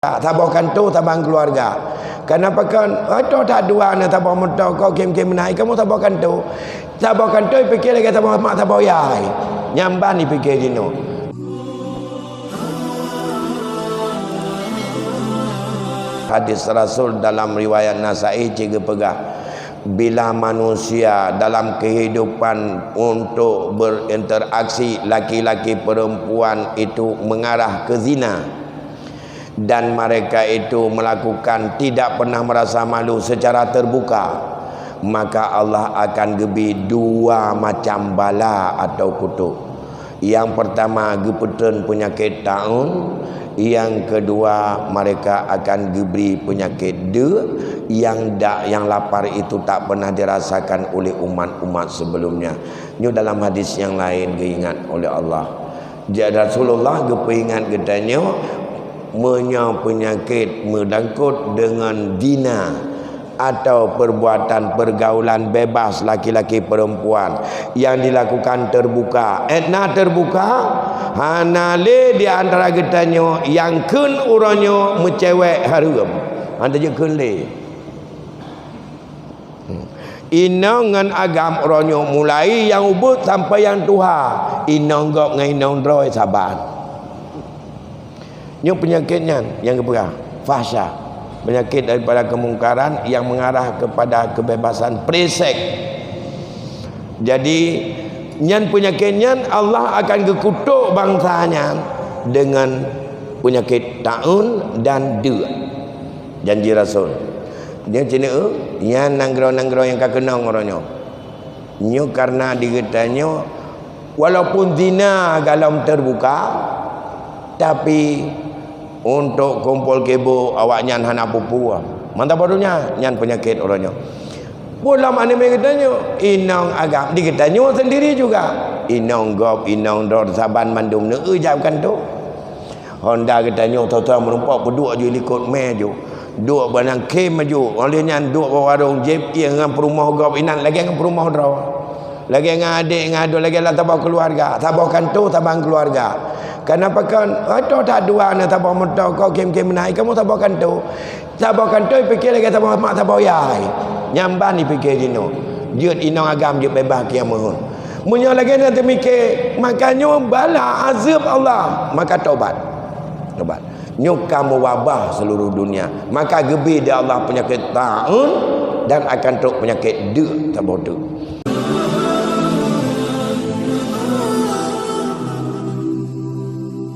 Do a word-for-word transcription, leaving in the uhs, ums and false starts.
Saboh kantô saban keuluwarga. Kenapa kon? Oh, toh that dua na saboh moto, kok kém-kém meunan, kamoe saboh kantô. Saboh kantô pike lagèe saboh mak saboh yai. Nyan ban ipike jinoe. Hadis Rasul dalam riwayat Nasai cit geupeugah, bila manusia dalam kehidupan untuk berinteraksi laki-laki perempuan itu mengarah ke zina, dan mereka itu melakukan tidak pernah merasa malu secara terbuka, maka Allah akan geubri dua macam bala atau kutuk. Yang pertama, geupeutrön peunyakét taun. Yang kedua, mereka akan geubri peunyakét deuk yang da-, yang lapar itu tak pernah dirasakan oleh umat-umat sebelumnya. Nyoe dalam hadis yang lain geuingat oleh Allah. Ja-, Rasulullah geupeuingat geutanyoe, meunyoe peunyakét meudangkot deungon zina atau perbuatan pergaulan bebas laki-laki perempuan yang dilakukan terbuka, eh, na terbuka, hana lé di antara geutanyoe nyang kheun uroe nyoe meucewek hareuem. Hana jeuet kheun lé. Inong ngon agam uroe nyoe, mulai nyang ubit sampai nyang tuha, inong gob ngon inong droe saban. Nyoe peunyakét nyan nyang geupeugah fahsya, peunyakét daripada kemungkaran yang mengarah kepada kebebasan pre-seks. Jadi, nyan peunyakét nyan Allah akan geukutok bansa nyan deungon peunyakét taun dan deuk. Janji Rasul. Nyoe cit, nyan nanggroe-nanggroe nyang ka keunong uroe nyoe. Nyoe karena di geutanyoe, walaupun zina golom terbuka, tapi untuk kumpul kebo awaknyan hana peue-peue. Mantap barunya, nyan peunyakét uroe nyoe. Pulang aneuk geutanyoe, inong agam di geutanyoe sendiri juga. Inong gob, inong droe saban mandum neu-eu jak kantô. Honda geutanyoe, toh-toh meurumpok peuduek ju likot mé ju. Duek bak nangkem ju. Oleh nyan duek bak warong jép ié ngon peurumoh gob inan lagèe ngon peurumoh droe. Lagèe ngon adék ngon aduen, lagèe lam saboh keuluwarga, saboh kantô saban keuluwarga. Kenapa kon? Oh, toh that dua na saboh moto, kok kém-kém meunan, kamoe saboh kantô. Saboh kantô pike lagèe saboh mak saboh yai. Nyan ban ipike jinoe. Jeuet inong agam jeuet beubahagia meuhon. Meunyoe lagèe nyan teumike, maka nyoe bala azab Allah, maka tobat. Tobat. Nyoe ka meuwabah seluruh dunia. Maka geubri di Allah peunyakét taun dan akan trok peunyakét deuk saboh deuk.